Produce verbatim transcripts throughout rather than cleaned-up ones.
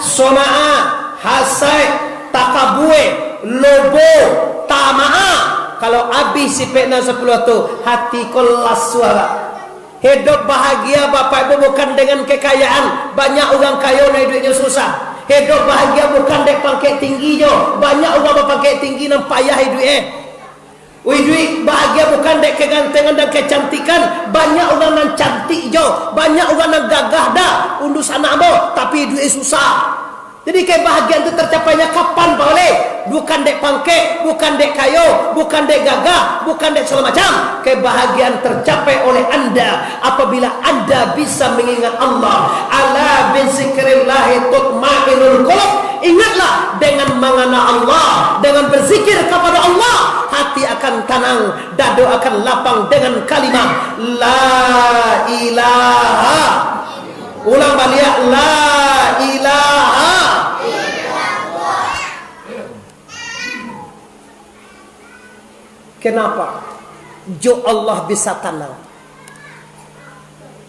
Somaa, hasaik, takabue, lobo, tamaa. Kalau abih sipek nan sapuluah tu, hati ko lasuah, Pak. Hidup bahagia, Bapak Ibu, bukan dengan kekayaan. Banyak urang kayo nan iduiknyo susah. Hidup bahagia bukan dek pangkek tinggi jo. Banyak urang bapangkek tinggi nan payah iduik, eh. Iduik bahagia bukan dek kegantengan dan kecantikan. Banyak urang nan cantik jo, banyak urang nan gagah dah, undusan ambo, tapi iduik susah. Jadi kebahagiaan tu tercapainya kapan, Pak Oleh? Bukan dek pangkek, bukan dek kayo, bukan dek gagah, bukan dek segala macam. Kebahagiaan tercapai oleh Anda apabila Anda bisa mengingat Allah. Ala bizikrillahi tatmainnul qulub. Ingatlah, dengan mangana Allah, dengan berzikir kepada Allah, hati akan tanang, dado akan lapang dengan kalimah La ilaha. Ulang baliak, La ilaha. Kenapa? Jo Allah bisa tanang.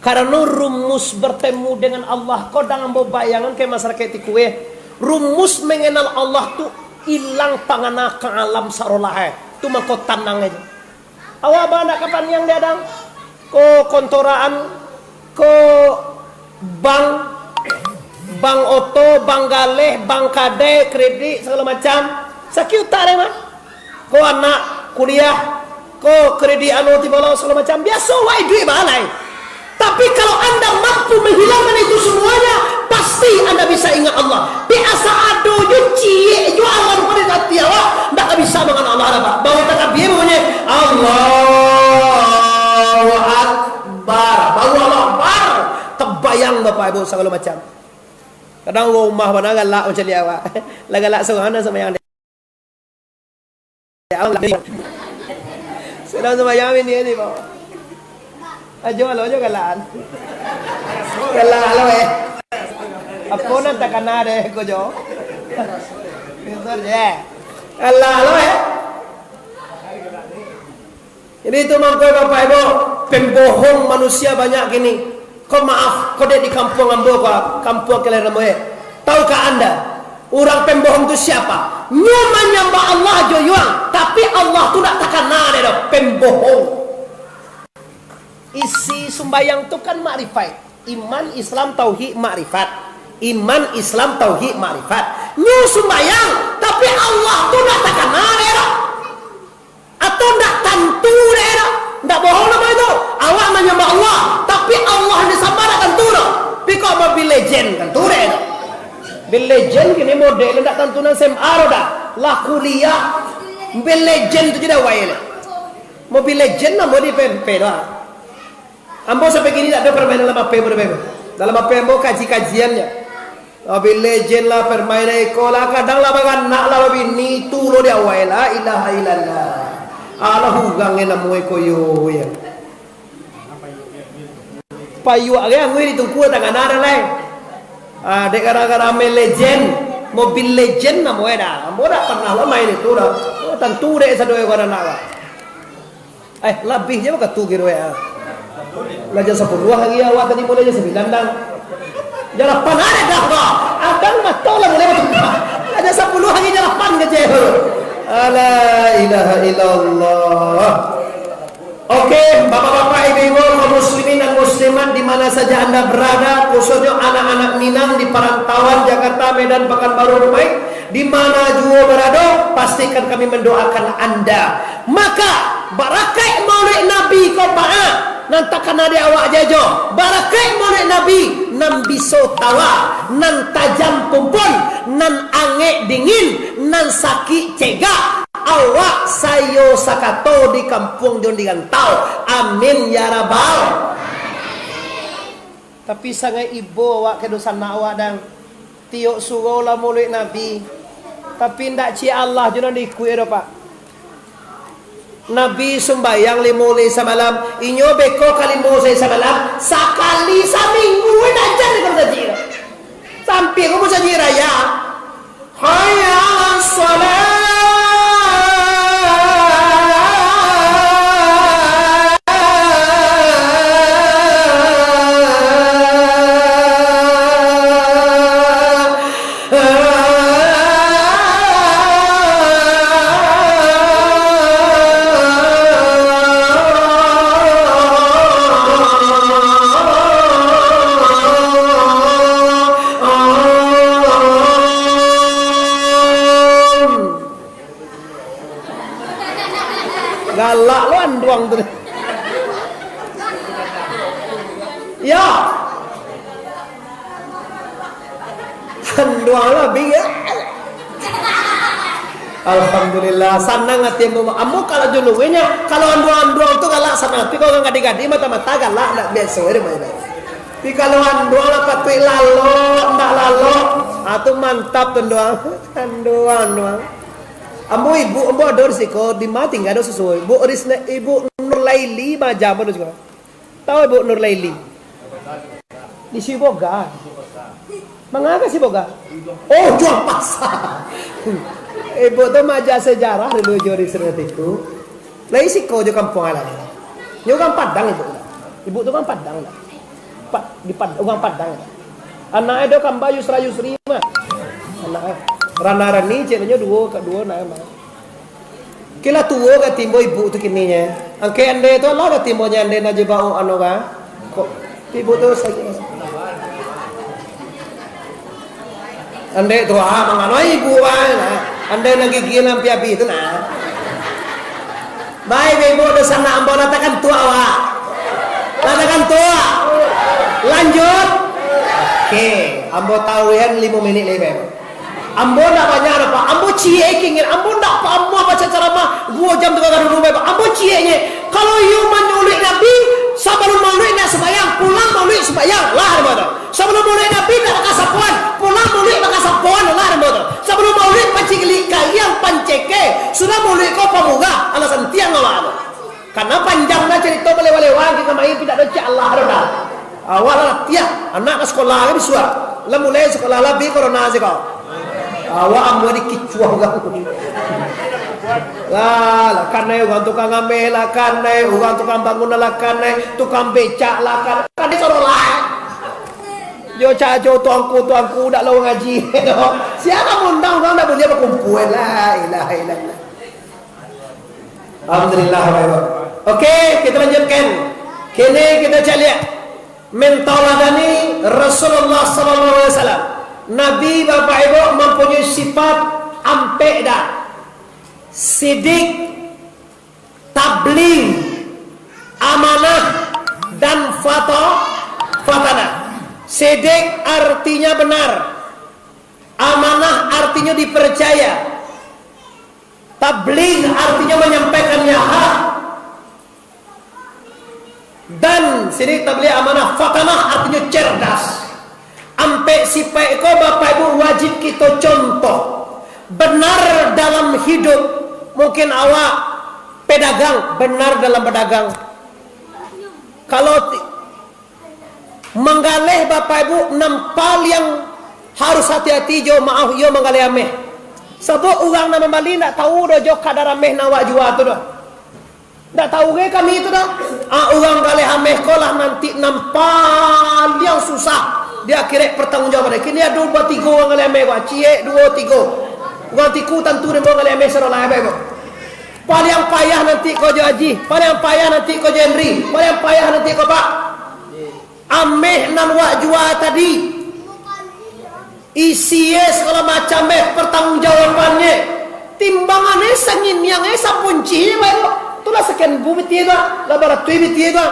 Karano rumus bertemu dengan Allah ko, dang ambo bayangan ka masyarakat ti kueh. Rumus mengenal Allah tu ilang pangana ka alam sarolah, eh. Tu mangko tanang aja. Awak ba ndak ka paniang di adang? Ko kontoraan, ko bank, bank oto, bank galeh, bank kadai, kredit, sagalo macam. Sakik utak deh, mah. Ko anak kuliah, ko kredit anu ti balo sagalo macam. Biaso wai duit balai. Tapi kalau anda mampu menghilangkan itu semuanya, pasti anda bisa ingat Allah. Di asa ado jo ciek jo alam pada hati awak, ndak ka bisa mangan Allah dah, Pak. Baru takbir bunyi, Allahu Akbar. Baru Allahu Akbar. Tebayang Bapak Ibu sagalo macam. Kadang rumah mana galak macam ni awak. Lah galak surang dah sama yang Sudah sumbayang ini, ini, Pak. Ajo lo, ajo galaan. Galaan lo, eh. Apo nan takana deh, ko jo. Pintar je. Galaan lo, eh. Jadi itu mangko, Bapak Ibu, pembohong manusia banyak kini. Ko maaf, ko dek di kampuang ambo, ko kampuang kalian ambo, eh. Tahukah anda, urang pembohong tu siapa? Nyo manyambah Allah jo yuang, tapi Allah tu ndak takana dek doh, pembohong. Isi sumbayang tu kan makrifat. Iman, Islam, tauhid, makrifat. Iman, Islam, tauhid, makrifat. Nyo sumbayang, tapi Allah tu ndak takana dek doh. Atau ndak tantu dek doh. Ndak bohong namo itu. Awak manyambah Allah, tapi Allah nan disambah ndak tantu doh. Pi kok Mobile Legend tantu dek doh. Mobile Legend kini model ndak tantu nan S M A doh dah. Lah kuliah, Mobile Legend tu je dah wai lah. Mobile Legend namo di P M P doh. Ambo sampai kini tak ado permainan dalam H P ambo, dalam H P ambo kaji-kajiannyo. Mobile Legend lah, permainan iko lah, kadang lah baranak lah babini, tu lo di awai, la ilaha illallah. Alah, urang nan namo iko yo, yo. Payuak ge angui di tungku tangah nara lai. Ah, dek gara-gara main Legend, Mobile Legend namo e dah. Ambo dak pernah lah main itu dah. Oh, tantu dek sado e baranak lah. Eh, labiah je bakatu kiro, eh. Lah jam sapuluah hari awak tadi, mulai jam sambilan dah. Jam lapan hari dah, bah. Abang mato lah mulai batumbah. Lah jam sapuluah hari jam lapan kecil. Ala ilaha illallah. Oke, bapak-bapak, ibu-ibu, kaum muslimin dan muslimat di mana saja Anda berada, khususnya anak-anak Minang di perantauan Jakarta, Medan, Pekanbaru, Dumai, di mana juo barado, pastikan kami mendoakan Anda. Maka, barakaik Maulid Nabi ko, Pak, ah, nan takana di awak je jo. Barakaik Maulid Nabi, nan biso tawa, nan tajam pumpun, nan angek dingin, nan sakik cegak, awak sayo sakato di kampuang jo di rantau. Amin, ya Rabbal. Tapi sangaik ibo awak ka dunsanak awak, dang. Tiok surau lah Maulid Nabi, tapi ndak ciek Allah jo nan diikuik doh, Pak. Nabi sumbayang limo uleh samalam, inyo beko ka limo uleh samalam, sakali saminggu ndak jan di musajik. Sampai ka musajik raya. Hayya 'alas shalah. Galak lo anduang tu. Ya. Anduang lo abih ya. Alhamdulillah, sanang ati ambo. Ambo kalau jo luruihnyo, kalau anduang-anduang tu galak sanang ati, kalau urang gadih-gadih mata-mata galak, ndak biaso je main. Tapi kalau anduang lah patuik lalok, ndak lalok, ah, tu mantap tu anduang. Anduang, anduang. Ambo ibu, ambo ado di siko, di ma tingga ado susu. Ibu Risna, Ibu Nurlaili, maja ambo tu siko. Tahu Ibu Nurlaili? Di Siboga. Manga ka Siboga? Oh, Juang Pasar. Ibu tu maja sejarah dulu jo di Seringat itu. Lah isi ko jo kampuang alam. Nyo urang Padang ibu tu. Ibu tu urang Padang lah. Pa-, di Pad-, urang Padang lah. Anak e do kamba Yusra Yusri mah. Anak e. Rana Rani cek nyo duo, ka duo anak e mah. Kila tuo ka timbo ibu tu kini nye. Angke ande tu lah ka timbo nye ande nak jebak anu ka. Kok ibu tu sakik. Ande tu ah, mangano ibu ah. Ande nak gigi lampi abih tu nah. Baik ibu tu sanak ambo lah takan tuak awak. Lah takan tuak. Lanjut. Oke, ambo tahu ya lima minit lagi. Ambo ndak banyak doh, Pak. Ambo ciek kingin. Ambo ndak paham apo cara ceramah. Duo jam tu ka dulu, Pak. Ambo ciek nye. Kalau iyo maulid Nabi, sabalun maulid ndak sumbayang, pulang maulid sumbayang. Lah, ambo tu. Sabalun maulid Nabi ndak bakasapoan, pulang maulid bakasapoan. Lah, ambo tu. Sabalun maulid pancik kaliang panceke, sudah maulid ko pamurah. Alah santiang awak tu. Karena panjang lah carito balewa-lewa, kito main tidak ada cak Allah dah. Awak lah latiah, anak ka sekolah ka bisuak. Lah mulai sekolah lah bi corona siko. Awak ambo dikicuah urang. Lah, lah kanai urang tukang ameh lah kanai, urang tukang bangunan lah kanai, tukang becak lah kanai. Kanai sorolah. Yo caco tuangku-tuangku dak lo ngaji. Siapa ngundang urang dak buliah bakumpul. La ilaha illallah. Alhamdulillah, Bapak Ibu. Oke, kita lanjutkan. Kini kita caliak mentauladani Rasulullah sallallahu alaihi wasallam. Nabi, Bapak Ibu, mempunyai sifat ampek dah. Sidik, tabligh, amanah, dan fata-, fatanah. Sidik artinya benar. Amanah artinya dipercaya. Tabligh artinya menyampaikannya hak. Dan sini tabligh amanah, fatanah artinya cerdas. Ampek sifat ko, Bapak Ibu, wajib kita contoh. Benar dalam hidup. Mungkin awak pedagang, benar dalam berdagang. Kalau ti-, manggaleh, Bapak Ibu, nan paliang harus hati-hati jo, maaf, iyo manggaleh ameh. Sabab urang nan mambali ndak tahu doh jo kadar ameh nan awak jua tu doh. Ndak tahu ge kami tu doh. Ah, urang galeh ameh ko lah nanti nan paliang susah di akhirat pertanggungjawaban. Kini ado batigo urang galeh ameh ko, ciek, duo, tigo. Urang tiku tantu dek urang galeh ameh saro lah, Bapak Ibu. Paliang payah nanti ko jo Aji, paliang payah nanti ko jo Henry, paliang payah nanti ko Pak. Ameh nan wak jua tadi, isi e sagalo macam e, pertanggungjawabannye, timbangan e, sanginiang e, sapunci e, baru tu lah sakian ribu bitie tu, lah baratuih bitie tu.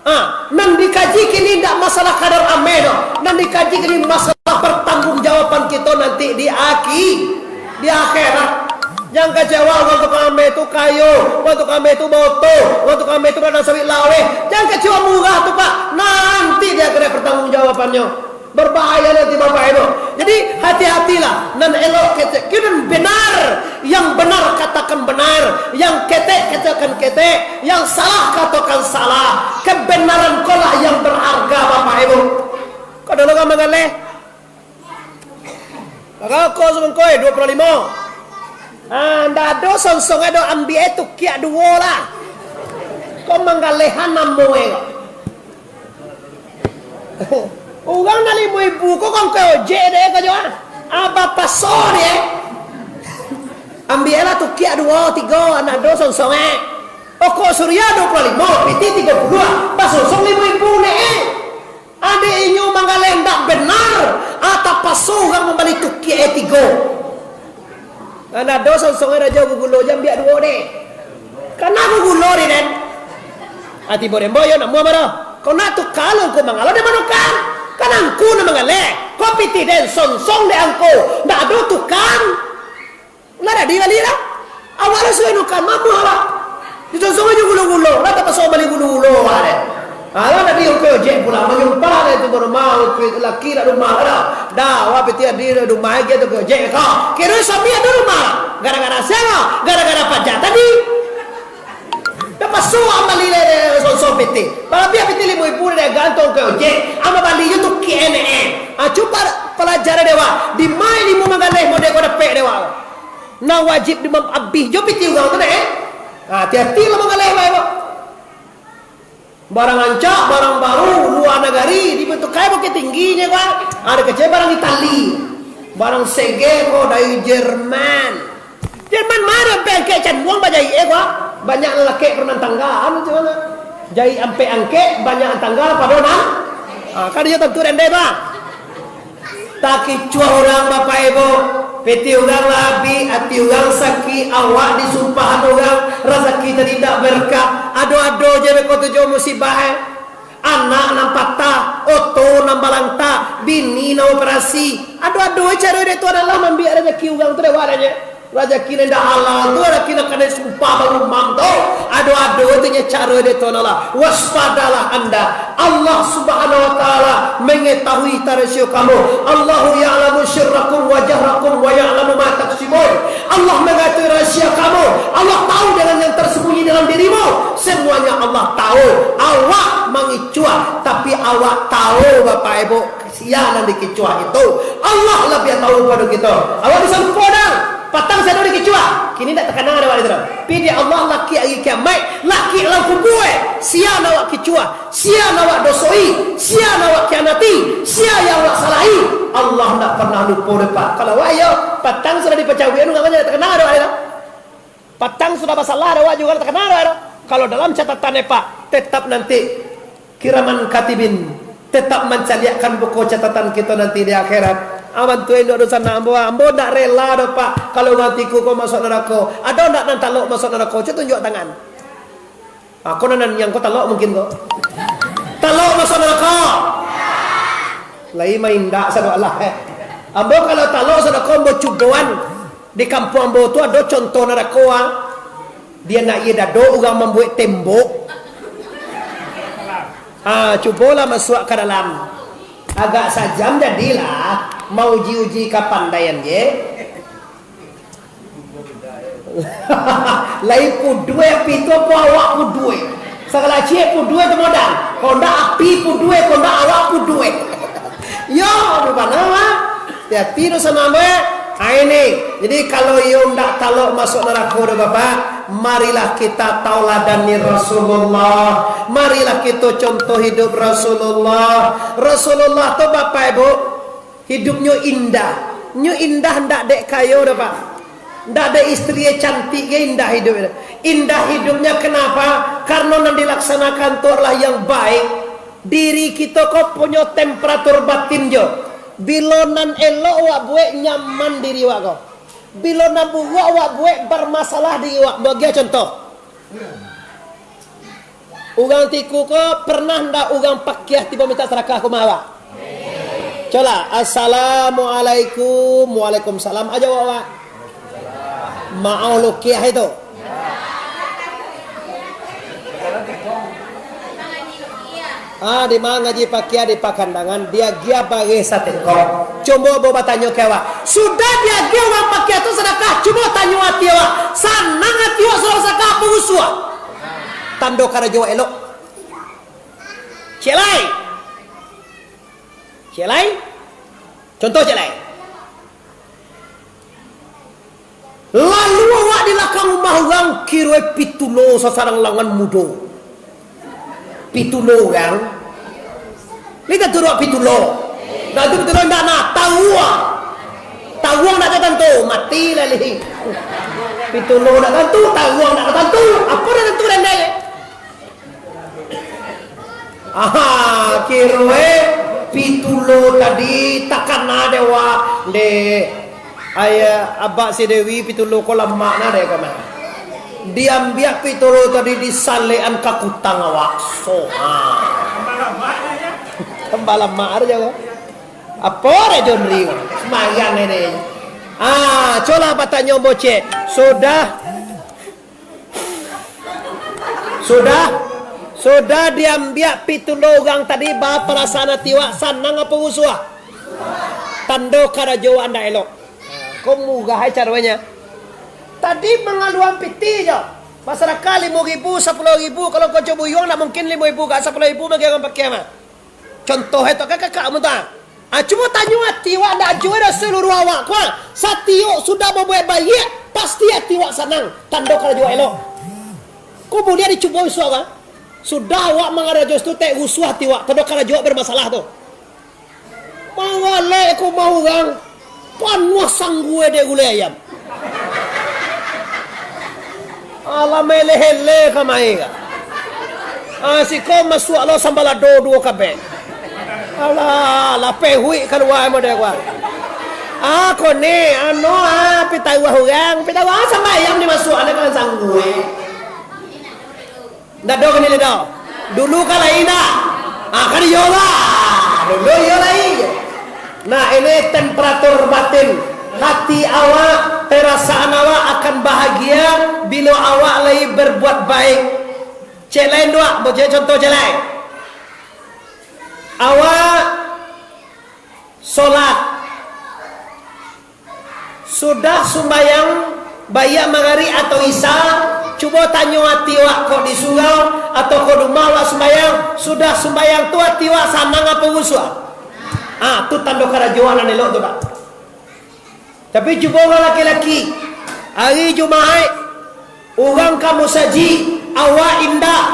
Ha, nan dikaji kini ndak masalah kadar ameh doh, nan dikaji kini masalah pertanggungjawaban kito nanti di aki-, di akhirat. Jan kecewa, urang tukang ameh tu kayo, urang tukang ameh tu baoto, urang tukang ameh tu badan sawit laweh. Jan kecewa murah tu, Pak. Nanti di akhirat pertanggungjawabannyo. Berbahaya nanti, Bapak Ibu. Jadi, hati-hatilah. Nan elok ketek, kini benar. Yang benar katakan benar. Yang ketek katakan ketek. Yang salah katakan salah. Kebenaran ko lah yang berharga, Bapak Ibu. Ko dulu kan manggaleh? Rokok sabungkuih, duo puluah limo. Ah, ndak ado songsong ado, ambiak e tukiak duo lah. Ko manggalehan namo e ko. Urang nan limo ribu ko kan ka ojek dek e ko jo, ah. Abah paso dek e. Ambiak e lah tukiak duo, tigo, ndak ado songsong e. Rokok Surya duo puluah limo, pitih tigo puluah, basongsong limo ribu dek e. Dek inyo manggaleh ndak benar, ah, tapaso urang mambali tukiak e tigo. Nan ado songsong e rajo gugulo je ambiak duo dek. Tanang gulo di den. Ati bo den bo yo nak mua maro. Kau nak tukang lo ko mangalo di mano kan? Kan angku nak manggaleh. Ko pitih den sonsong dek angku. Ndak ado tukang. Lah dak dibali lah. Awak lah suai nukan mamuah lah. Disonsong aja gulo-gulo. Lah tapaso bali gulo-gulo awak deh. Alah dak di ojek pulang manyumpah deh tu rumah laki dak rumah lah. Dah awak pitih adi rumah aja tu ojek kau. Kira suami ada rumah. Gara-gara siapa? Gara-gara pajar tadi. Tapaso ang bali le sonsong pitih. Palabiah pitih limo ribu dari gantung ka ojek. Ang bali je tu K N N. Ah, cuba palajaran dewa. Di mai limo manggaleh model ko dapek dewa. Nah wajib di mam abih jo pitih urang tu deh. Ah, hati-hati lah manggaleh bae ko. Barang rancak, barang baru, lua nagari, dibantukai Bukittinggi nyo ko. Ah, ado kecek barang Itali. Barang sege ko dari Jerman. Jerman mano pangkek canduang bajahik eh ko. Banyak lalaki pernah tangga, anu cuma. Jahik ampek angkek, banyak tangga pado nan. Ah, kan iyo tantu dendeh tu ah. Takicuah urang, Bapak Ibu. Pitih urang lah abih, ati urang sakik, awak disumpahan urang, razaki tadi indak berkah. Ado-ado je beko tu jo musibah, eh. Anak nan patah, oto nan balantak, bini nan operasi. Ado-ado je caro dek Tuhan Allah mambiak razaki urang tu dek awak je. Razaki nan indak halal tu, razaki nan kanai sumpah barumam tu, ado-ado tu nyo caro dek Tuhan Allah. Waspadalah anda. Allah Subhanahu wa Ta'ala mengetahui tarasio kamu. Allahu ya'lamu sirrakum wa jahrakum wa ya'lamu ma taksibun. Allah mengetahui rahasia kamu. Allah tahu dengan yang tersembunyi dalam dirimu. Semuanya Allah tahu. Awak mangicuah, tapi awak tahu, Bapak Ibu. Sia nan dikicuah itu, Allah labiah tahu pado kito. Awak bisa lupo dang, patang sia nan dikicuah, kini ndak takana dek awak itu doh. Pi dek Allah lakik ari kiamaik, lakik dalam kubua, sia nan awak kicuah, sia nan awak dosoi, sia nan awak kianati, sia yang awak salahi, Allah ndak pernah lupo dek Pak. Kalau awak iyo, patang sudah dipacauik, anu ndak takana dek awak itu doh. Patang sudah basalah, ado awak juo lah takana doh. Kalau dalam catatan, eh, Pak, tetap nanti kiraman katibin, tetap mancaliakkan buku catatan kito nanti di akhirat. Ah, bantu induak dunsanak ambo, ambo ndak rela doh, Pak, kalau urang tiku ko masuk narako. Ado ndak nan talok masuk narako? Cubo tunjuak tangan. Ah, ko nan, nan yang ko talok mungkin ko. Talok masuk narako. Lai main ndak sadoalah, eh. Ambo kalau talok sadako ambo cuboan. Di kampuang ambo tu ado contoh narako, ah. Dia nak iya dado urang mambuek tembok. Ah, cubolah masuak ka dalam. Agak sajam jadilah, mauji-uji kapandaian je. Lai puduai api tu apo awak puduai? Sagalo ciek puduai tu modal. Kondak api puduai, kondak awak puduai. Yo, rupana mah. Hati-hati tu sama ambo, eh. Ah, ini. Jadi kalau iyo ndak talok masuk narako doh, Bapak, marilah kita tauladani Rasulullah. Marilah kita contoh hidup Rasulullah. Rasulullah tu, Bapak Ibu, hidupnyo indah. Nyo indah ndak dek kayo doh, Pak. Ndak dek istri cantik ge indah hidupnyo. Indah hidupnyo kenapa? Karena nan dilaksanakan tu adalah yang baik. Diri kito ko punyo temperatur batin jo. Bilo nan elok awak buek, nyaman diri awak ko. Bilo nan buruak awak buek, bermasalah diri awak. Bagian contoh. Urang tiku ko pernah ndak urang pakiah tibo mintak sadakah ka rumah awak? Colah, "Assalamualaikum." "Waalaikumsalam." Aja awak. Maoh lukiah itu. Ah, di ma ngaji pakiah di pakandangan, diagiah bareh satengkok. Cubo ambo batanyo ka awak. Sudah diagiah urang pakiah tu sadakah, cubo tanyo ati awak. Sanang ati awak sudah sadakah apo rusuah? Tando karajo awak elok. Ciek lai. Ciek lai. Contoh ciek lai. Lalu awak di lakang rumah urang, kiroe pitulo sasarang langan mudo. Pitulo urang. Lai tantu awak pitulo. Ndak tantu pitulo ndak nah, tawuang. Tawuang ndak tantu, mati lah lih. Pitulo ndak tantu, tawuang ndak tantu. Apo ndak tantu dendai? Aha, kiroe pitulo tadi takana dek awak, dek. Ayah abak si Dewi pitulo ko lamak nah dek kami. Diambiak pitolo tadi, disalekan ka kutang awak. So, ha. Tambah lamak aja ko. Apo dek John Ri ko? Sumbayang ini. Ah, colah batanyo bocek. Sudah. Sudah. Sudah diambiak pitolo urang tadi, ba parasaan ati awak, sanang apo rusuah? Tando karajo awak ndak elok. Ko murah ai caronyo. Tadi mangaluan pitih jo. Masyarakat limo ribu, sapuluah ribu, kalau kau cubo buyuang, ndak mungkin limo ribu ka sapuluah ribu bagi urang pakai mah. Contoh e tu, kakak-kakak mun tu, ah. Ah, cubo tanyo ati awak, ndak juo doh saluruah awak ko, ah. Satiok sudah babuek baiak, pasti ati awak sanang, tando karajo elok. Ko buliah dicubo isuak, ah. Sudah awak mangarajo situ, tek rusuah ati awak, tando karajo awak bermasalah tu. Manggalek ko mah urang, panuah sanggue dek gulai ayam. Alah, maeleh-eleh ka mai ka. Ah, siko masuak lo sambalado duo kabek. Alah, lapeh huik kalua model ko. Ah, ko ni, anu, ah, pitaruah urang, pitaruah, ah, sambayang ni masuak, anak kan sanggue. Ndak ado kini lidah. Dulu kan lain dah. Ah, kan iyo lah. Dulu iyo lain. Nah, ini temperatur batin. Hati awak, perasaan awak akan bahagia bila awak lai berbuat baik. Cek lain dua, buat contoh cek lain. Awak solat. Sudah sumbayang, baiak Magarib atau Isya, cubo tanyo ati awak, kok di surau atau kok di rumah awak sumbayang, sudah sumbayang tu ati awak sanang apo rusuah? Ah, tu tando karajo awak nan elok tu, Pak. Tapi cubo urang laki-laki, hari Jumaik, urang ka musajik, awak indak.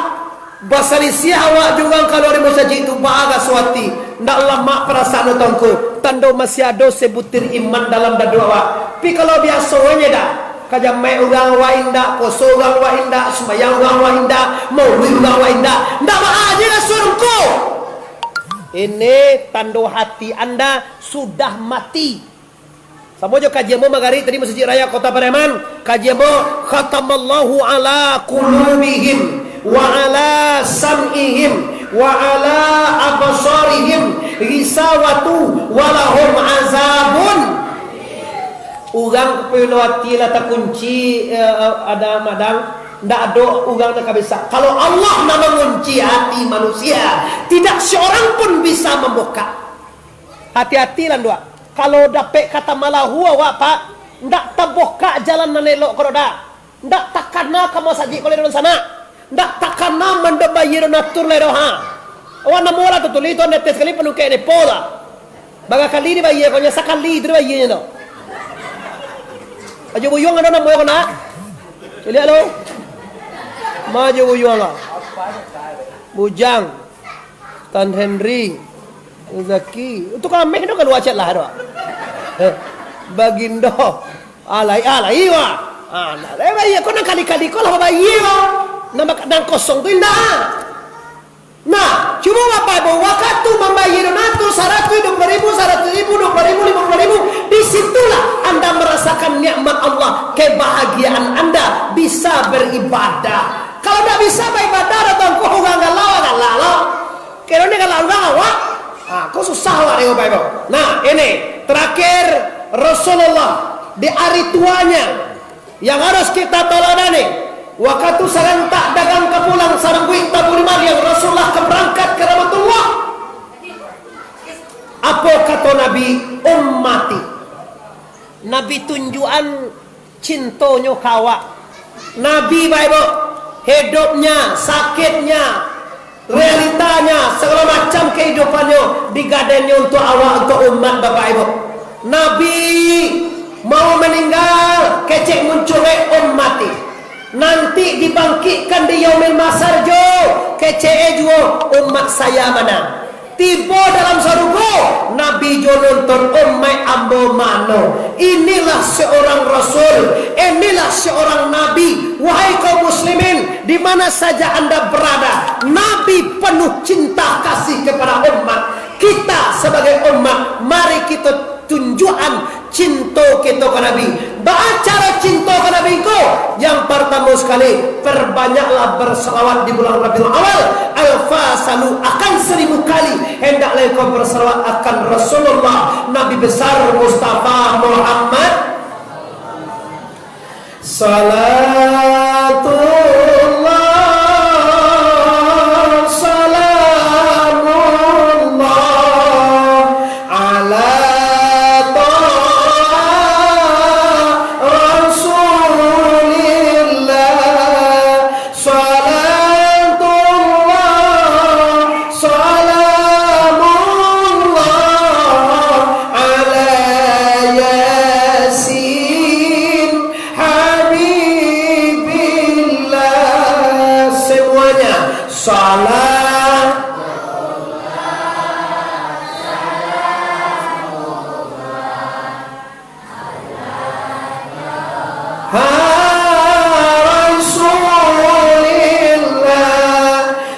Basalisiah awak jo urang kalua dari musajik tu, baa raso ati, ndak lamak parasaan tu, Tuangku. Tando masih ado sabutir iman dalam dado awak. Tapi kalau biaso aja dah, ka jamaik urang awak indak, poso urang awak indak, sumbayang urang awak indak, maulid urang awak indak, ndak baa aja raso, Tuangku. Ini tando hati anda sudah mati. Samo jo kaji ambo Magarib tadi Masjid Raya Kota Pariaman, kaji ambo, "Khatamallahu ala qulubihim wa ala sam'ihim wa ala absarihim ghisawatu wa lahum azabun." Urang kapalo ati lah takunci, eh, eh, ada madang, ndak ado urang nan ka bisa. Kalau Allah nan mangunci ati manusia, tidak seorang pun bisa mambukak. Hati-hati lah, nduak. Kalau dapek kata malahu awak, Pak, ndak tabukak jalan nan elok ko doh, dah. Ndak takana ka masajik ko lai doh, dunsanak. Ndak takana mandok bayia donatur lai doh, ha. Awak namo lah tatulih tu, anda tes sakali panungkek depo lah. Barakali dibayia ko, nyo sakali tu dibayia nyo tu. Ajo Buyuang ado namo ko, nak? Caliak lo. Ma Ajo Buyuang lah. Bujang. Tan Henry, Zaki, tu kameh tu kalua chat lah tu. Eh, Bagindo, alai, alai wah. Ah, nah, lai bayia ko nan kali-kali ko lah babayia wah. Nan bak-, nan kosong tu indak. Nah, cubo Bapak Ibu, wakatu mambayia donatur saratuih, dua puluh ribu, saratuih ribu, dua puluh ribu, lima puluh ribu, di situlah anda merasakan nikmat Allah, kebahagiaan anda bisa beribadah. Kalau ndak bisa baibadah, datang ko urang galau, galau lo. Kiro ni kalau urang awak, ah, ko susah awak tengok baik ko. Nah, ini terakhir Rasulullah di hari tuanya yang harus kita taladani. Wakatu sarantak dagang ka pulang, sarambuik tabuih maliang, Rasulullah ka barangkat ka Rahmatullah. Apo kato Nabi? Ummati. Nabi tunjuakan cintonyo ka awak. Nabi, Bapak Ibu, hidupnya, sakitnya, realitanya, segala macam kehidupannyo digadaiannyo untuak awak, untuak umat, Bapak Ibu. Nabi mau maninggal, kecek muncul, "Ummati. Nanti dibangkitkan di Yaumil Mahsyar jo," kecek e juo, "umat saya mana?" Tibo dalam sarugo, Nabi juo nonton, "Umaik ambo mano?" Inilah seorang Rasul, inilah seorang Nabi. Wahai kaum muslimin, di mana saja anda berada, Nabi penuh cinta kasih kepada umat. Kita sebagai umat, mari kita tunjukkan cinto kita ke Nabi. Baa caro cinto ka Nabi ko? Yang partamo sakali, parbanyaklah bersalawat di bulan Rabiul Awal. Al-fasalu akan saribu kali, hendaklah engkau bersalawat akan Rasulullah, Nabi besar Mustafa Muhammad. Salatullah, salamullah, ala taha Rasulillah. Salatullah, salamullah, ala Yasin Habibillah. Semuanya. Salam. Ha Rasulillah,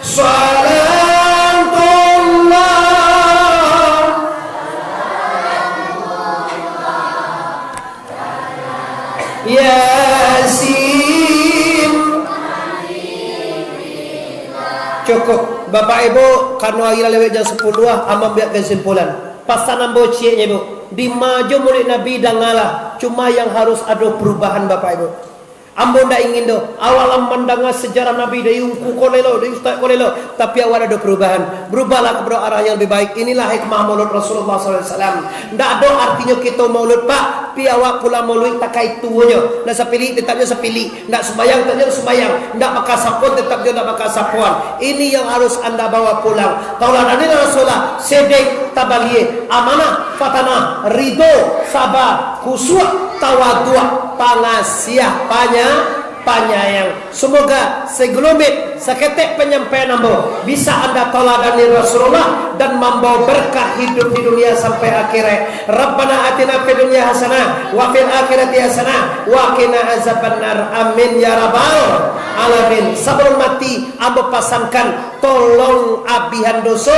salatullah. Yasin. Cukup. Bapak Ibu, karano ari lah lewat jam sapuluah, ambo ambiak kesimpulan. Pasan ambo cieknyo, Ibu, dima jo muluik Nabi dangalah, cuma yang harus ado perubahan, Bapak Ibu. Ambo ndak ingin doh, awak lah mandanga sejarah Nabi dari ungku ko lelo, dari ustaz ko lelo, tapi awak ado perubahan. Berubahlah kepada arah yang lebih baik. Inilah hikmah maulud Rasulullah sallallahu alaihi wasallam. Ndak ado artinyo kito maulud, Pak, pi awak pulang maulud takai tuonyo. Ndak sapilih, tetap jo sapilih. Ndak sumbayang, tetap jo sumbayang. Ndak bakasapuan, tetap jo ndak bakasapuan. Ini yang harus anda bawa pulang. Tauladanilah Rasulullah, sedek, tabalie, amanah, fatanah, ridho, saba, khusyuk, tawaduak, pangasiah, panya-, panyayang. Semoga segelumbit, saketek penyampaian ambo bisa anda tauladani Rasulullah dan mambawa berkah hidup di dunia sampai akhirat. Rabbana atina fid dunya hasanah wa fil akhirati hasanah wa qina azabannar. Amin ya rabbal alamin. Sabalum mati, ambo pasankan, tolong abihan doso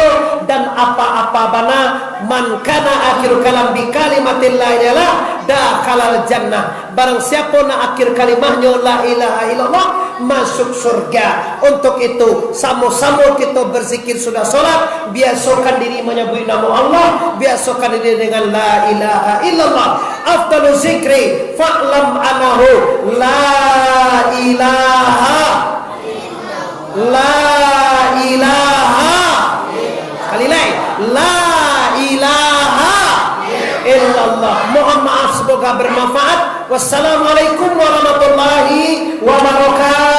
dan apa-apa bana. Man kana akhiru kalam bi kalimatil la ilaha illallah dakhalal jannah. Barang siapo nan akhir kalimahnyo la ilaha illallah, masuk surga. Untuk itu, samo-samo kito berzikir sudah solat, biasokan diri manyabuik namo Allah, biasokan diri dengan la ilaha illallah. Afdalu zikri fa'lam annahu la ilaha, la ilaha. Sekali lai, la ilaha illallah. Mohon maaf, semoga bermanfaat. Wassalamualaikum warahmatullahi wabarakatuh.